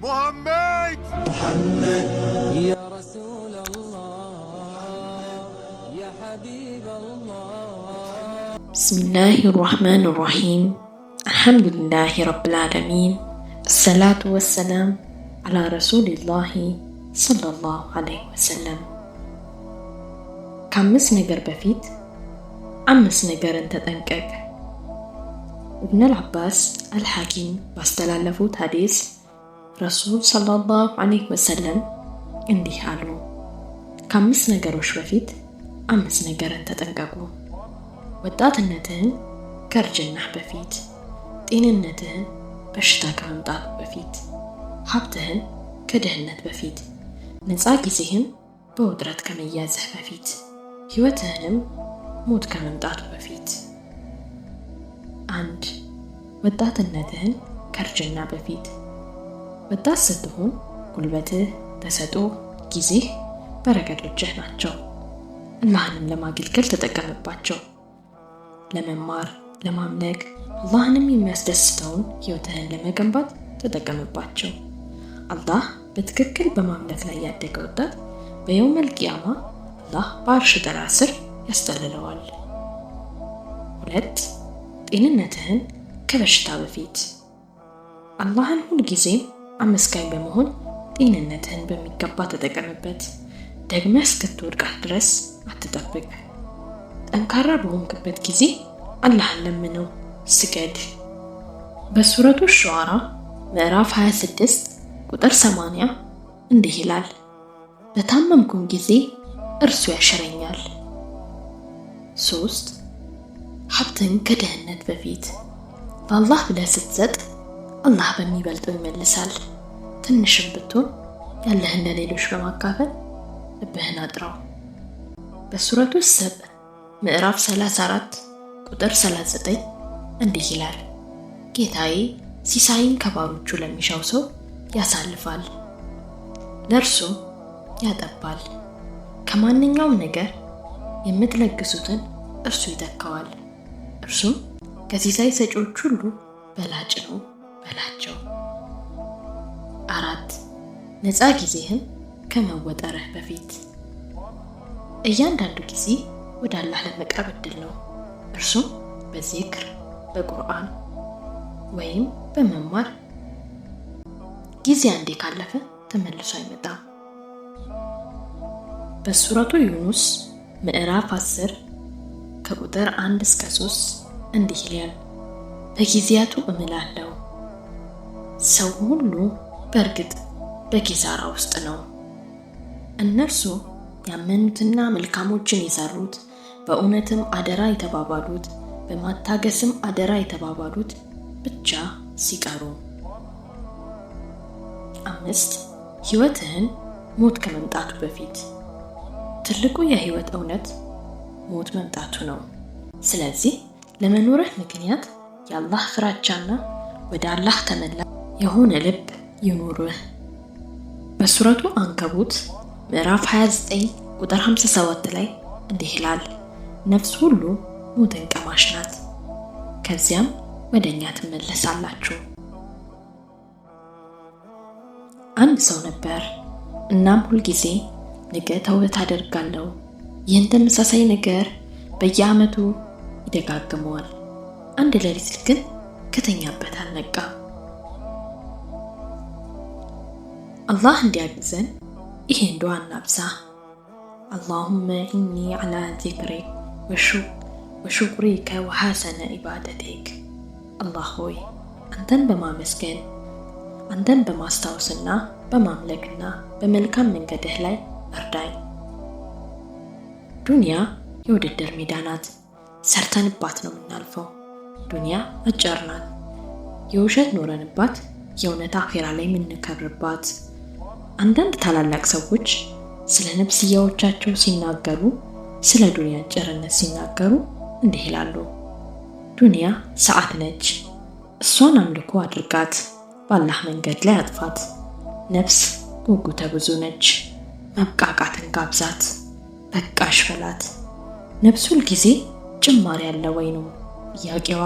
Muhammad! يا رسول الله، يا حبيب الله. بسم الله الرحمن الرحيم. الحمد لله رب العالمين، الصلاة والسلام على رسول الله صلى الله عليه وسلم። ከአምስት ነገር በፊት አምስት ነገርን ተጠንቀቅ። ኢብኑል አባስ አልሐኪም ባስተላለፉት ሐዲስ ረሱል ሰለላሁ ዐለይሂ ወሰለም እንዲህ አሉ፣ ከአምስት ነገሮች በፊት አምስት ነገርን ተጠንቀቁ። ወጣትነትህን ከእርጅናህ በፊት፣ ጤንነትህን በሽታ ከመምጣቱ በፊት፣ ሀብትህን ከድህነት በፊት፣ ነፃ ጊዜህን በውጥረት ከመያዝህ በፊት፣ ህይወትህንም ሞት ከመምጣቱ በፊት። 1፣ ወጣትነትህን ከእርጅና በፊት። ወጣት ስትሆን ጉልበትህ፣ ተሰጥኦ፣ ጊዜህ በረከቶችህ ናቸው። አላህንም ለማገልገል ተጠቀምባቸው። ለመማር፣ ለማምለክ፣ አላህንም የሚያስደስተውን ህይወትህን ለመገንባት ተጠቀምባቸው። አላህ በትክክል በማምለክ ላይ ያደገ ወጣት በየውመል ቂያማ አላህ በአርሽ ጥላ ስር ያስጠልለዋል። 2፣ ጤንነትህን ከበሽታ በፊት። አላህን ሁልጊዜም አመስጋኝ በመሆን ጤንነትህን በሚገባ ተጠቀምበት። ደግመህ እስክትወድቃት ድረስ አትጠብቅ። ጠንካራ በሆንክበት ጊዜ አላህን ለምነው፣ ስገድ። በሱረቱ ሹዓራ ምዕራፍ 26 ቁጥር 80 እንዲህ ይላል፣ በታመምኩም ጊዜ እርሱ ያሽረኛል። 3፣ ሀብትን ከድህነት በፊት። ለአላህ ብለህ ስትሰጥ አላህ በሚበልጠው ይመልሳል። ትንሽም ብትሆን ያለህን ለሌሎች በማካፈል ልብህን አጥራው። በሱረቱ ሰብእ ምዕራፍ 34 ቁጥር 39 እንዲህ ይላል፣ ጌታዬ ሲሳይን ከባሮቹ ለሚሻው ሰው ያሳልፋል፣ ለእርሱም ያጠባል። ከማንኛውም ነገር የምትለግሱትን እርሱ ይተካዋል፣ እርሱም ከሲሳይ ሰጪዎች ሁሉ በላጭ ነው በላቸው። 4፣ ነፃ ጊዜህን ከመወጠርህ በፊት። እያንዳንዱ ጊዜ ወደ አላህ ለመቅረብ እድል ነው። እርሱም በዚክር፣ በቁርአን ወይም በመማር። ጊዜ አንዴ ካለፈ ተመልሶ አይመጣም። በሱረቱ ዩኑስ ምዕራፍ 10 ከቁጥር 1 እስከ 3 እንዲህ ይላል፣ በጊዜያቱ እምላለሁ፣ ሰው ሁሉ በእርግጥ በኪሳራ ውስጥ ነው። እነርሱ ያመኑትና መልካሞችን የሰሩት፣ በእውነትም አደራ የተባባሉት፣ በማታገስም አደራ የተባባሉት ብቻ ሲቀሩ። 5፣ ህይወትህን ሞት ከመምጣቱ በፊት። ትልቁ የህይወት እውነት ሞት መምጣቱ ነው። ስለዚህ ለመኖርህ ምክንያት የአላህ ፍራቻና ወደ አላህ ተመላ የሆነ ልብ ይኑርህ። በሱረቱ አንከቡት ምዕራፍ 29 ቁጥር 57 ላይ እንዲህ ይላል፣ ነፍስ ሁሉ ሞትን ቀማሽ ናት፣ ከዚያም ወደኛ ትመለሳላችሁ። አንድ ሰው ነበር። እናም ሁልጊዜ ነገ ተውበት አደርጋለሁ፣ ይህን ተመሳሳይ ነገር በየዓመቱ ይደጋግመዋል። አንድ ሌሊት ግን ከተኛበት አልነቃ። አላህ እንዲያግዘን ይሄን ዱዓ እናብዛ። اللهم إني على ذكرك وشكرك وحسن عبادتك። አላህ ሆይ አንተን በማመስገን፣ አንተን በማስታወስና በማምለክና በመልካም መንገድህ ላይ እርዳኝ። ዱንያ የውድድር ሜዳ ናት። ሰርተንባት ነው የምናልፈው። ዱንያ አጭር ናት። የውሸት ኖረንባት የእውነት አኼራ ላይ የምንከብርባት። አንዳንድ ታላላቅ ሰዎች ስለ ነፍስያዎቻቸው ሲናገሩ፣ ስለ ዱንያ አጭርነት ሲናገሩ እንዲህ ይላሉ። ዱንያ ሰዓት ነች። እሷን አምልኮ አድርጋት፣ በአላህ መንገድ ላይ አጥፋት። ነፍስ ጉጉተ ብዙ ነች። መብቃቃትን ጋብዛት፣ በቃሽ በላት። ነፍስ ሁል ጊዜ ጭማሪ ያለ ወይ ነው ጥያቄዋ።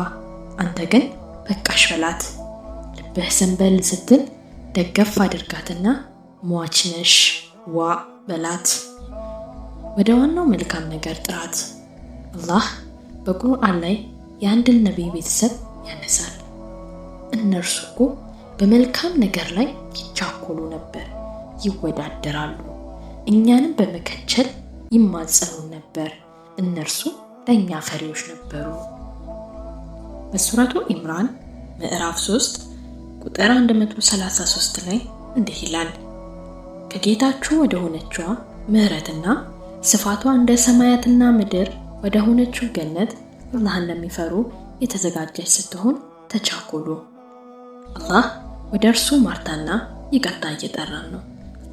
አንተ ግን በቃሽ በላት። ልብህ ዘንበል ስትል ደገፍ አድርጋትና ሟች ነሽ ዋ በላት። ወደ ዋናው መልካም ነገር ጥራት። አላህ በቁርአን ላይ የአንድን ነቢይ ቤተሰብ ያነሳል። እነርሱ እኮ በመልካም ነገር ላይ ይቻኮሉ ነበር፣ ይወዳደራሉ፣ እኛንም በመከቸል ይማጸኑን ነበር። እነርሱ ለእኛ ፈሪዎች ነበሩ። በሱረቱ ኢምራን ምዕራፍ 3 ቁጥር 133 ላይ እንዲህ ይላል፣ ከጌታችሁ ወደ ሆነችዋ ምህረትና ስፋቷ እንደ ሰማያትና ምድር ወደ ሆነችው ገነት አላህን ለሚፈሩ የተዘጋጀች ስትሆን ተቻኮሉ። አላህ ወደ እርሱ ማርታና ይቅርታ እየጠራን ነው።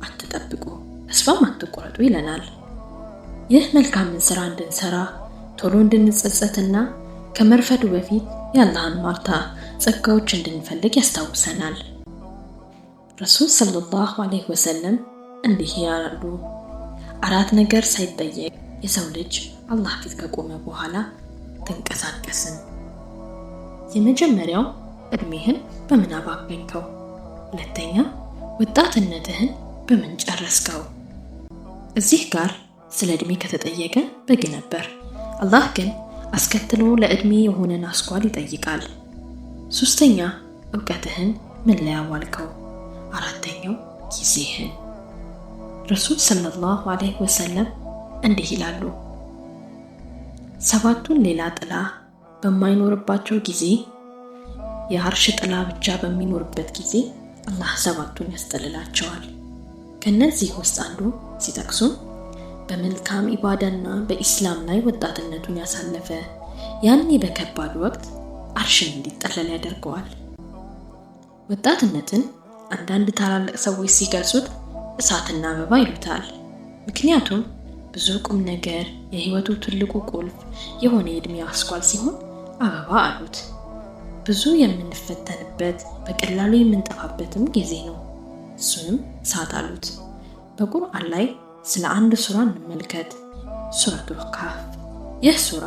አትጠብቁ፣ ተስፋም አትቆረጡ ይለናል። ይህ መልካምን ስራ እንድንሰራ ቶሎ እንድንጸጸትና ከመርፈዱ በፊት የአላህን ማርታ ጸጋዎች እንድንፈልግ ያስታውሰናል። ረሱል ሰለላሁ ዐለይሂ ወሰለም እንዲህ ያሉ፣ አራት ነገር ሳይጠየቅ የሰው ልጅ አላህ ፊት ከቆመ በኋላ አትንቀሳቀስም። የመጀመሪያው እድሜህን በምን አባከንከው? ሁለተኛ ወጣትነትህን በምን ጨረስከው? እዚህ ጋር ስለ እድሜ ከተጠየቀ በቂ ነበር። አላህ ግን አስከትሎ ለእድሜ የሆነን አስኳል ይጠይቃል። ሶስተኛ እውቀትህን ምን ላይ አዋልከው? አራተኛው ጊዜህን። ረሱል ሰለላሁ ዐለይሂ ወሰለም እንዲህ ይላሉ፣ ሰባቱን ሌላ ጥላ በማይኖርባቸው ጊዜ የአርሽ ጥላ ብቻ በሚኖርበት ጊዜ አላህ ሰባቱን ያስጠልላቸዋል። ከነዚህ ውስጥ አንዱ ሲጠቅሱ በመልካም ኢባዳና በኢስላም ላይ ወጣትነቱን ያሳለፈ ያኔ በከባድ ወቅት አርሽን እንዲጠለል ያደርገዋል። ወጣትነትን አንዳንድ ታላላቅ ሰዎች ሲገልጹት እሳትና አበባ ይሉታል። ምክንያቱም ብዙ ቁም ነገር የህይወቱ ትልቁ ቁልፍ የሆነ የእድሜ አስኳል ሲሆን አበባ አሉት። ብዙ የምንፈተንበት በቀላሉ የምንጠፋበትም ጊዜ ነው። እሱንም እሳት አሉት። በቁርአን ላይ ስለ አንድ ሱራ እንመልከት፣ ሱረቱል ካህፍ። ይህ ሱራ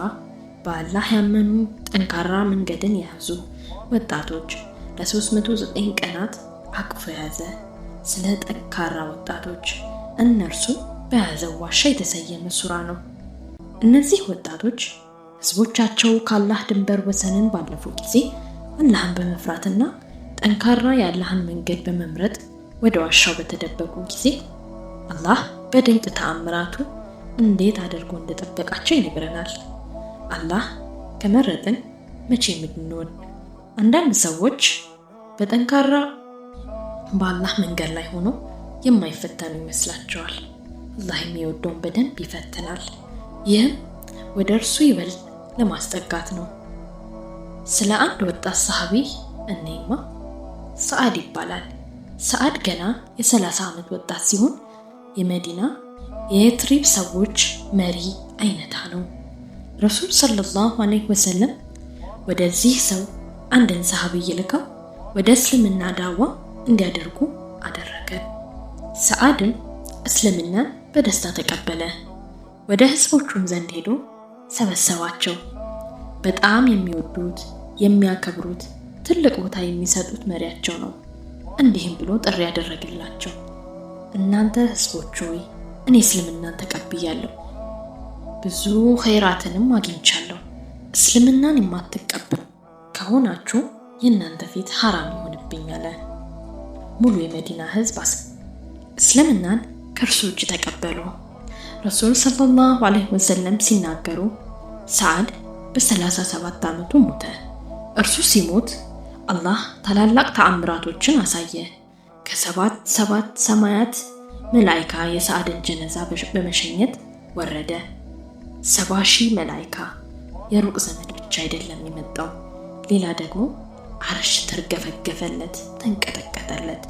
በአላህ ያመኑ ጠንካራ መንገድን የያዙ ወጣቶች ለ309 ቀናት አቅፎ የያዘ ስለ ጠንካራ ወጣቶች እነርሱ በያዘው ዋሻ የተሰየመ ሱራ ነው። እነዚህ ወጣቶች ህዝቦቻቸው ከአላህ ድንበር ወሰንን ባለፉ ጊዜ አላህን በመፍራትና ጠንካራ የአላህን መንገድ በመምረጥ ወደ ዋሻው በተደበቁ ጊዜ አላህ በድንቅ ተአምራቱ እንዴት አድርጎ እንደጠበቃቸው ይነግረናል። አላህ ከመረጥን መቼ የምንሆን? አንዳንድ ሰዎች በጠንካራ በአላህ መንገድ ላይ ሆኖ የማይፈተኑ ይመስላቸዋል። አላህ የሚወደውን በደንብ ይፈትናል። ይህም ወደ እርሱ ይበልጥ ለማስጠጋት ነው። ስለ አንድ ወጣት ሰሃቢ እኔማ ሰዓድ ይባላል። ሰዓድ ገና የ30 ዓመት ወጣት ሲሆን የመዲና የየትሪብ ሰዎች መሪ አይነታ ነው። ረሱል ሰለላሁ ዐለይሂ ወሰለም ወደዚህ ሰው አንድን ሰሃቢ ልከው ወደ እስልምና ዳዋ እንዲያደርጉ አደረገ። ሰዓድም እስልምናን በደስታ ተቀበለ። ወደ ህዝቦቹም ዘንድ ሄዶ ሰበሰባቸው። በጣም የሚወዱት የሚያከብሩት፣ ትልቅ ቦታ የሚሰጡት መሪያቸው ነው። እንዲህም ብሎ ጥሪ ያደረገላቸው፣ እናንተ ህዝቦች ሆይ እኔ እስልምናን ተቀብያለሁ፣ ብዙ ኸይራትንም አግኝቻለሁ። እስልምናን የማትቀበሉ ከሆናችሁ የእናንተ ፊት ሐራም ይሆንብኝ አለ። ሙሉ የመዲና ህዝብ እስልምናን ከእርሱ እጅ ተቀበሉ። ረሱል ሰለላሁ ዐለይሂ ወሰለም ሲናገሩ ሰዓድ በ37 ዓመቱ ሞተ። እርሱ ሲሞት አላህ ታላላቅ ተአምራቶችን አሳየ። ከሰባት ሰባት ሰማያት መላኢካ የሰዓድን ጀነዛ በመሸኘት ወረደ። 70,000 መላኢካ የሩቅ ዘመድ ብቻ አይደለም የመጣው፣ ሌላ ደግሞ አርሽ ተርገፈገፈለት፣ ተንቀጠቀጠለት።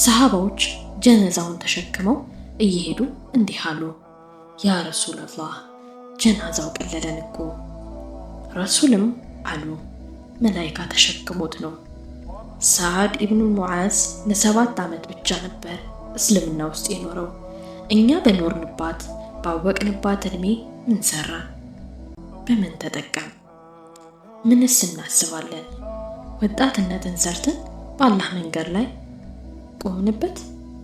ሰሃባዎች ጀነዛውን ተሸክመው እየሄዱ እንዲህ አሉ፣ ያ ረሱላላህ ጀናዛው ቀለለን እኮ። ረሱልም አሉ መላኢካ ተሸክሞት ነው። ሰዓድ ኢብኑ ሙዓዝ ለ7 ዓመት ብቻ ነበር እስልምና ውስጥ የኖረው። እኛ በኖርንባት ባወቅንባት እድሜ ምን ሰራ? በምን ተጠቀም? ምንስ እናስባለን? ወጣትነትን ሰርተን በአላህ መንገድ ላይ ቆምንበት?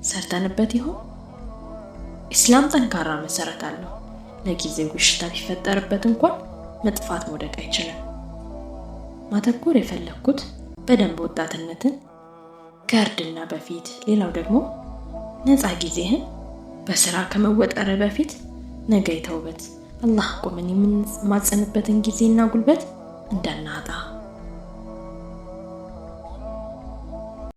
ሰርተንበት ይሆን? ኢስላም ጠንካራ መሰረት አለው። ለጊዜው ግሽታ ቢፈጠርበት እንኳን መጥፋት መውደቅ አይችልም። ማተኮር የፈለግኩት በደንብ ወጣትነትን ከእርድና በፊት፣ ሌላው ደግሞ ነፃ ጊዜህን በስራ ከመወጠረ በፊት ነገ የተውበት አላህ ቆመን የምንማጸንበትን ጊዜና ጉልበት እንዳናጣ።